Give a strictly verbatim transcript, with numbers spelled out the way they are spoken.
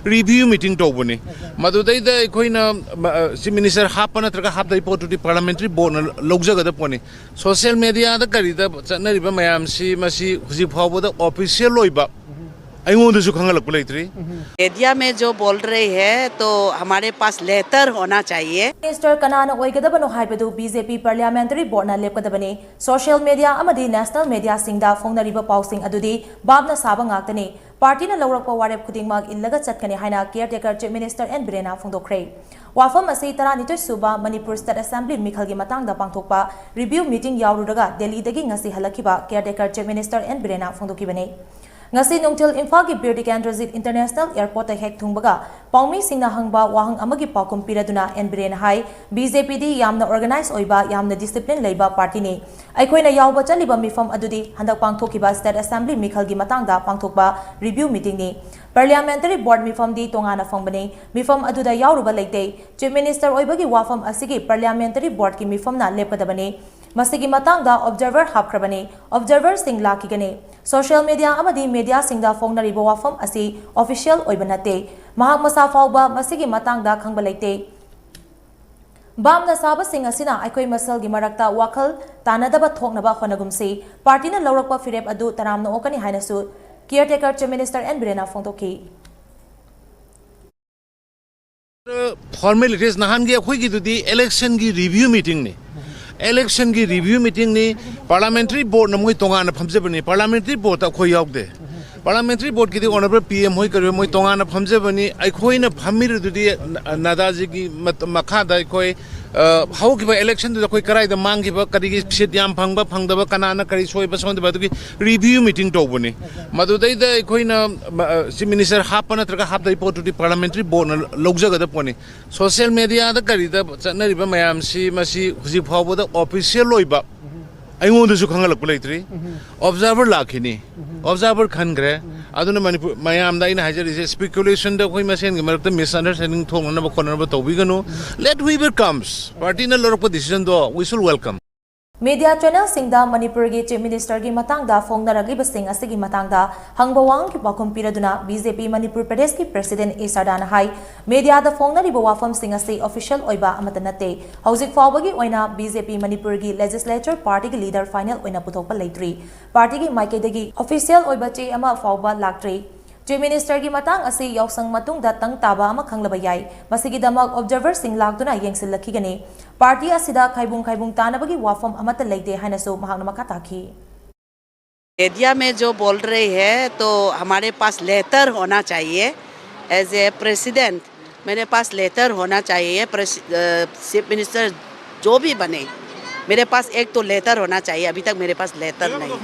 Review meeting ꯇꯧꯕꯅꯤ꯫ ꯃꯗꯨꯗꯩꯗ ꯑꯩꯈꯣꯏꯅ chief minister ꯍꯥꯞꯄ ꯅꯠꯇ꯭ꯔꯒ ꯍꯥꯞꯇꯕꯒꯤ ꯄꯣꯠꯇꯨꯗꯤ ꯄꯥꯔꯂꯥꯃꯦꯟꯇꯔꯤ ꯕꯣꯔꯗꯅ ꯂꯧꯖꯒꯗꯕ ꯄꯣꯠꯅꯤ꯫ ꯁꯣꯁꯤꯌꯦꯜ ꯃꯦꯗꯤꯌꯥꯗ ꯀꯔꯤꯗ ꯆꯠꯅꯔꯤꯕ ꯃꯌꯥꯝꯁꯤ, ꯃꯁꯤ ꯍꯧꯖꯤꯛ ꯐꯥꯎꯕꯗ ꯑꯣꯐꯤꯁꯤꯌꯦꯜ ꯑꯣꯏꯕ ꯑꯩꯉꯣꯟꯗꯁꯨ ꯈꯪꯍꯜꯂꯛꯄ ꯂꯩꯇ꯭ꯔꯤ꯫ मीडिया में जो बोल रहे हैं तो हमारे पास लेटर होना चाहिए। ꯃꯤꯅꯤꯁꯇꯔ ꯀꯅꯥꯅ ꯑꯣꯏꯒꯗꯕꯅꯣ ꯍꯥꯏꯕꯗꯨ ꯕꯤ ꯖꯦ ꯄꯤ ꯄꯥꯔꯂꯤꯌꯥꯃꯦꯟꯇꯔꯤ ꯕꯣꯔꯗꯅ ꯂꯦꯞꯀꯗꯕꯅꯤ꯫ ꯁꯣꯁꯤꯌꯦꯜ ꯃꯦꯗꯤꯌꯥ ꯑꯃꯗꯤ ꯅꯦꯁꯅꯦꯜ ꯃꯦꯗꯤꯌꯥꯁꯤꯡꯗ ꯐꯣꯡꯅꯔꯤꯕ ꯄꯥꯎꯁꯤꯡ ꯑꯗꯨꯗꯤ ꯚꯥꯞꯅ ꯁꯥꯕ ꯉꯥꯛꯇꯅꯤ꯫ ꯄꯥꯔꯇꯤꯅ ꯂꯧꯔꯛꯄ ꯋꯥꯔꯦꯞ ꯈꯨꯗꯤꯡꯃꯛ ꯏꯜꯂꯒ ꯆꯠꯀꯅꯤ ꯍꯥꯏꯅ ꯀꯤꯌꯔ ꯇꯦꯀꯔ ꯆꯤꯐ ꯃꯤꯅꯤꯁꯇꯔ ꯑꯦꯟ ꯕꯤꯔꯦꯟꯅ ꯐꯣꯡꯗꯣꯛꯈ꯭ꯔꯦ꯫ ꯋꯥꯐꯝ ꯑꯁꯤ ꯇꯔꯥꯅꯤꯊꯣꯏ ꯁꯨꯕ ꯃꯅꯤꯄꯨꯔ ꯁ꯭ꯇꯦꯠ ꯑꯦꯁꯦꯝꯕ꯭ꯂꯤ ꯃꯤꯈꯜꯒꯤ ꯃꯇꯥꯡꯗ ꯄꯥꯡꯊꯣꯛꯄ ꯔꯤꯚꯤꯌꯨ ꯃꯤꯇꯤꯡ ꯌꯥꯎꯔꯨꯔꯒ ꯗꯦꯜꯂꯤꯗꯒꯤ ꯉꯁꯤ ꯍꯜꯂꯛꯈꯤꯕ ꯀꯤꯌꯔ ꯇꯦꯀꯔ ꯆꯤꯐ ꯃꯤꯅꯤꯁꯇꯔ ꯑꯦꯟ ꯕꯤꯔꯦꯟꯅ ꯐꯣꯡꯗꯣꯛꯈꯤꯕꯅꯤ꯫ ꯉꯁꯤ ꯅꯨꯡꯊꯤꯜ ꯏꯝꯐꯥꯜꯒꯤ ꯕꯤꯔ ꯇꯤꯀꯦꯟꯗ꯭ꯔꯖꯤꯠ ꯏꯟꯇꯔꯅꯦꯁꯅꯦꯜ ꯑꯦꯌꯔꯄꯣꯔꯠꯇ ꯍꯦꯛ ꯊꯨꯡꯕꯒ ꯄꯥꯎꯃꯤꯁꯤꯡꯅ ꯍꯪꯕ ꯋꯥꯍꯪ ꯑꯃꯒꯤ ꯄꯥꯎꯈꯨꯝ ꯄꯤꯔꯗꯨꯅ ꯑꯦꯟ ꯕꯤꯔꯦꯟꯅ ꯍꯥꯏ, ꯕꯤ ꯖꯦ ꯄꯤꯗꯤ ꯌꯥꯝꯅ ꯑꯣꯔꯒꯅꯥꯏꯖ ꯑꯣꯏꯕ, ꯌꯥꯝꯅ ꯗꯤꯁꯤꯄ꯭ꯂꯤꯟ ꯂꯩꯕ ꯄꯥꯔꯇꯤꯅꯤ꯫ ꯑꯩꯈꯣꯏꯅ ꯌꯥꯎꯕ ꯆꯠꯂꯤꯕ ꯃꯤꯐꯝ ꯑꯗꯨꯗꯤ ꯍꯟꯗꯛ ꯄꯥꯡꯊꯣꯛꯈꯤꯕ ꯁ꯭ꯇꯦꯠ ꯑꯦꯁꯦꯝꯕ꯭ꯂꯤ ꯃꯤꯈꯜꯒꯤ ꯃꯇꯥꯡꯗ ꯄꯥꯡꯊꯣꯛꯄ ꯔꯤꯚꯤꯌꯨ ꯃꯤꯇꯤꯡꯅꯤ꯫ ꯄꯥꯔꯂꯤꯌꯥꯃꯦꯟꯇꯔꯤ ꯕꯣꯔꯗ ꯃꯤꯐꯝꯗꯤ ꯇꯣꯉꯥꯟꯅ ꯐꯪꯕꯅꯤ꯫ ꯃꯤꯐꯝ ꯑꯗꯨꯗ ꯌꯥꯎꯔꯨꯕ ꯂꯩꯇꯦ꯫ ꯆꯤꯐ ꯃꯤꯅꯤꯁꯇꯔ ꯑꯣꯏꯕꯒꯤ ꯋꯥꯐꯝ ꯑꯁꯤꯒꯤ ꯄꯥꯔꯂꯤꯌꯥꯃꯦꯟꯇꯔꯤ ꯕꯣꯔꯗꯀꯤ ꯃꯤꯐꯝꯅ ꯂꯦꯞꯀꯗꯕꯅꯤ꯫ ꯃꯁꯤꯒꯤ ꯃꯇꯥꯡꯗ ꯑꯣꯕꯖꯔꯚꯔ ꯍꯥꯞꯈ꯭ꯔꯕꯅꯤ꯫ ꯑꯣꯕꯖꯔꯚꯔꯁꯤꯡ ꯂꯥꯛꯈꯤꯒꯅꯤ꯫ ꯁꯣꯁꯤꯌꯦꯜ ꯃꯦꯗꯤꯌꯥ ꯑꯃꯗꯤ ꯃꯦꯗꯤꯌꯥꯁꯤꯡꯗ ꯐꯣꯡꯅꯔꯤꯕ ꯋꯥꯐꯝ ꯑꯁꯤ ꯑꯣꯐꯤꯁꯤꯌꯦꯜ ꯑꯣꯏꯕ ꯅꯠꯇꯦ꯫ ꯃꯍꯥꯛ ꯃꯁꯥ ꯐꯥꯎꯕ ꯃꯁꯤꯒꯤ ꯃꯇꯥꯡꯗ ꯈꯪꯕ ꯂꯩꯇꯦ꯫ ꯚꯥꯞꯅ ꯁꯥꯕꯁꯤꯡ ꯑꯁꯤꯅ ꯑꯩꯈꯣꯏ ꯃꯁꯦꯜꯒꯤ ꯃꯔꯛꯇ ꯋꯥꯈꯜ ꯇꯥꯅꯗꯕ ꯊꯣꯛꯅꯕ ꯍꯣꯠꯅꯒꯨꯝꯁꯤ꯫ ꯄꯥꯔꯇꯤꯅ ꯂꯧꯔꯛꯄ ꯐꯤꯔꯦꯞ ꯑꯗꯨ ꯇꯔꯥꯝꯅ ꯑꯣꯛꯀꯅꯤ ꯍꯥꯏꯅꯁꯨ ꯀꯤꯌꯔ ꯇꯦꯀꯔ ꯆꯤꯐ ꯃꯤꯅꯤꯁꯇꯔ ꯑꯦꯟ ꯕꯤꯔꯦꯟꯅ ꯐꯣꯡꯗꯣꯛꯈꯤ꯫ ꯐꯣꯔꯃꯦꯂꯤꯇꯤꯁ ꯅꯍꯥꯟꯒꯤ ꯑꯩꯈꯣꯏꯒꯤꯗꯨꯗꯤ ꯏꯂꯦꯛꯁꯟꯒꯤ ꯔꯤꯚꯤꯌꯨ ꯃꯤꯇꯤꯡꯅꯤ꯫ ꯏꯂꯦꯛꯁꯟꯒꯤ ꯔꯤꯚꯤꯌꯨ ꯃꯤꯇꯤꯡꯅꯤ꯫ ꯄꯥꯔꯂꯤꯌꯥꯃꯦꯟꯇꯔꯤ ꯕꯣꯔꯗꯅ ꯃꯣꯏ ꯇꯣꯉꯥꯟꯅ ꯐꯝꯖꯕꯅꯤ꯫ ꯄꯥꯔꯂꯤꯌꯥꯃꯦꯟꯇꯔꯤ ꯕꯣꯔꯗꯇ ꯑꯩꯈꯣꯏ ꯌꯥꯎꯗꯦ꯫ ꯄꯥꯔꯂꯤꯌꯥꯃꯦꯟꯇꯔꯤ ꯕꯣꯔꯗꯀꯤꯗꯤ ꯑꯣꯅꯔꯦꯕꯜ ꯄꯤ ꯑꯦꯝ ꯍꯣꯏ ꯀꯔꯤ ꯍꯣꯏ ꯃꯣꯏ ꯇꯣꯉꯥꯟꯅ ꯐꯝꯖꯕꯅꯤ꯫ ꯑꯩꯈꯣꯏꯅ ꯐꯝꯃꯤꯔꯤꯗꯨꯗꯤ ꯅ-, ꯅꯗꯥꯖꯤꯒꯤ ꯃꯠ-, ꯃꯈꯥꯗ ꯑꯩꯈꯣꯏ, ꯑ, ꯍꯧꯈꯤꯕ ꯏꯂꯦꯛꯁꯟꯗꯨꯗ ꯑꯩꯈꯣꯏ ꯀꯗꯥꯏꯗ ꯃꯥꯡꯈꯤꯕ, ꯀꯔꯤꯒꯤ ꯁꯤꯠ ꯌꯥꯝ ꯐꯪꯕ ꯐꯪꯗꯕ, ꯀꯅꯥꯅ ꯀꯔꯤ ꯁꯣꯏꯕ ꯁꯣꯟꯗꯕ, ꯑꯗꯨꯒꯤ ꯔꯤꯚꯤꯌꯨ ꯃꯤꯇꯤꯡ ꯇꯧꯕꯅꯤ꯫ ꯃꯗꯨꯗꯩꯗ ꯑꯩꯈꯣꯏꯅ, ꯑ, ꯆꯤꯐ ꯃꯤꯅꯤꯁꯇꯔ ꯍꯥꯞꯄ ꯅꯠꯇ꯭ꯔꯒ ꯍꯥꯞꯇꯕꯒꯤ ꯄꯣꯠꯇꯨꯗꯤ ꯄꯥꯔꯂꯤꯌꯥꯃꯦꯟꯇꯔꯤ ꯕꯣꯔꯗꯅ ꯂꯧꯖꯒꯗꯕ ꯄꯣꯠꯅꯤ꯫ ꯁꯣꯁꯤꯌꯦꯜ ꯃꯦꯗꯤꯌꯥꯗ ꯀꯔꯤꯗ ꯆꯠꯅꯔꯤꯕ ꯃꯌꯥꯝꯁꯤ, ꯃꯁꯤ ꯍꯧꯖꯤꯛ ꯐꯥꯎꯕꯗ ꯑꯣꯐꯤꯁꯤꯌꯦꯜ ꯑꯣꯏꯕ ꯑꯩꯉꯣꯟꯗꯁꯨ ꯈꯪꯍꯜꯂꯛꯄ ꯂꯩꯇ꯭ꯔꯤ꯫ ꯑꯣꯕꯖꯥꯔꯚꯔ ꯂꯥꯛꯈꯤꯅꯤ꯫ ꯑꯣꯕꯖꯥꯔꯚꯔ ꯈꯟꯈ꯭ꯔꯦ꯫ ꯑꯗꯨꯅ ꯃꯅꯤꯄꯨꯔ ꯃꯌꯥꯝꯗ ꯑꯩꯅ ꯍꯥꯏꯖꯔꯤꯁꯦ, ꯁ꯭ꯄꯤꯀꯨꯂꯦꯁꯟꯗ ꯑꯩꯈꯣꯏ ꯃꯁꯦꯟꯒꯤ ꯃꯔꯛꯇ ꯃꯤꯁꯑꯟꯗꯔꯁ꯭ꯇꯦꯟꯗꯤꯡ ꯊꯣꯛꯅꯅꯕ ꯈꯣꯠꯅꯅꯕ ꯇꯧꯕꯤꯒꯅꯨ꯫ Let whoever comes, ꯄꯥꯔꯇꯤꯅ ꯂꯧꯔꯛꯄ ꯗꯤꯁꯤꯖꯟꯗꯣ we should welcome꯫ ꯃꯤꯗꯤꯌꯥ ꯆꯦꯅꯦꯜꯁꯤꯡꯗ ꯃꯅꯤꯄꯨꯔꯒꯤ ꯆꯤꯐ ꯃꯤꯅꯤꯁꯇꯔꯒꯤ ꯃꯇꯥꯡꯗ ꯐꯣꯡꯅꯔꯛꯂꯤꯕꯁꯤꯡ ꯑꯁꯤꯒꯤ ꯃꯇꯥꯡꯗ ꯍꯪꯕ ꯋꯥꯍꯪꯒꯤ ꯄꯥꯎꯈꯨꯝ ꯄꯤꯔꯗꯨꯅ ꯕꯤ ꯖꯦ ꯄꯤ ꯃꯅꯤꯄꯨꯔ ꯄ꯭ꯔꯗꯦꯁꯀꯤ ꯄ꯭ꯔꯁꯤꯗꯦꯟ ꯑꯦ ꯁꯔꯗꯥꯅ ꯍꯥꯏ, ꯃꯤꯗꯤꯌꯥꯗ ꯐꯣꯡꯅꯔꯤꯕ ꯋꯥꯐꯝꯁꯤꯡ ꯑꯁꯤ ꯑꯣꯐꯤꯁꯤꯌꯦꯜ ꯑꯣꯏꯕ ꯑꯃꯠꯇ ꯅꯠꯇꯦ꯫ ꯍꯧꯖꯤꯛ ꯐꯥꯎꯕꯒꯤ ꯑꯣꯏꯅ ꯕꯤ ꯖꯦ ꯄꯤ ꯃꯅꯤꯄꯨꯔꯒꯤ ꯂꯦꯖꯤꯁꯂꯦꯆꯔ ꯄꯥꯔꯇꯤꯒꯤ ꯂꯤꯗꯔ ꯐꯥꯏꯅꯦꯜ ꯑꯣꯏꯅ ꯄꯨꯊꯣꯛꯄ ꯂꯩꯇ꯭ꯔꯤ꯫ ꯄꯥꯔꯇꯤꯒꯤ ꯃꯥꯏꯀꯩꯗꯒꯤ ꯑꯣꯐꯤꯁꯤꯌꯦꯜ ꯑꯣꯏꯕ ꯆꯦ ꯑꯃ ꯐꯥꯎꯕ ꯂꯥꯛꯇ꯭ꯔꯤ꯫ ꯆꯤꯐ ꯃꯤꯅꯤꯁꯇꯔꯒꯤ ꯃꯇꯥꯡ ꯑꯁꯤ ꯌꯥꯎꯁꯪ ꯃꯇꯨꯡꯗ ꯇꯪ ꯇꯥꯕ ꯑꯃ ꯈꯪꯂꯕ ꯌꯥꯏ꯫ ꯃꯁꯤꯒꯤꯗꯃꯛ ꯑꯣꯕꯖꯔꯚꯔꯁꯤꯡ ꯂꯥꯛꯇꯨꯅ ꯌꯦꯡꯁꯤꯜꯂꯛꯈꯤꯒꯅꯤ꯫ ꯄꯥꯔꯇꯤ ꯑꯁꯤꯗ ꯈꯥꯏꯕꯨꯡ ꯈꯥꯏꯕꯨꯡ ꯇꯥꯅꯕꯒꯤ ꯋꯥꯐꯝ ꯑꯃꯠꯇ ꯂꯩꯇꯦ ꯍꯥꯏꯅꯁꯨ ꯃꯍꯥꯛꯅ ꯃꯈꯥ ꯇꯥꯈꯤ꯫ मीडिया में जो बोल रही है, तो हमारे पास लेटर होना चाहिए। एज ए प्रेसिडेंट मेरे पास लेटर होना चाहिए। चीफ मिनिस्टर जो भी बने, मेरे पास एक तो लेटर होना चाहिए। अभी तक मेरे पास लेटर नहीं।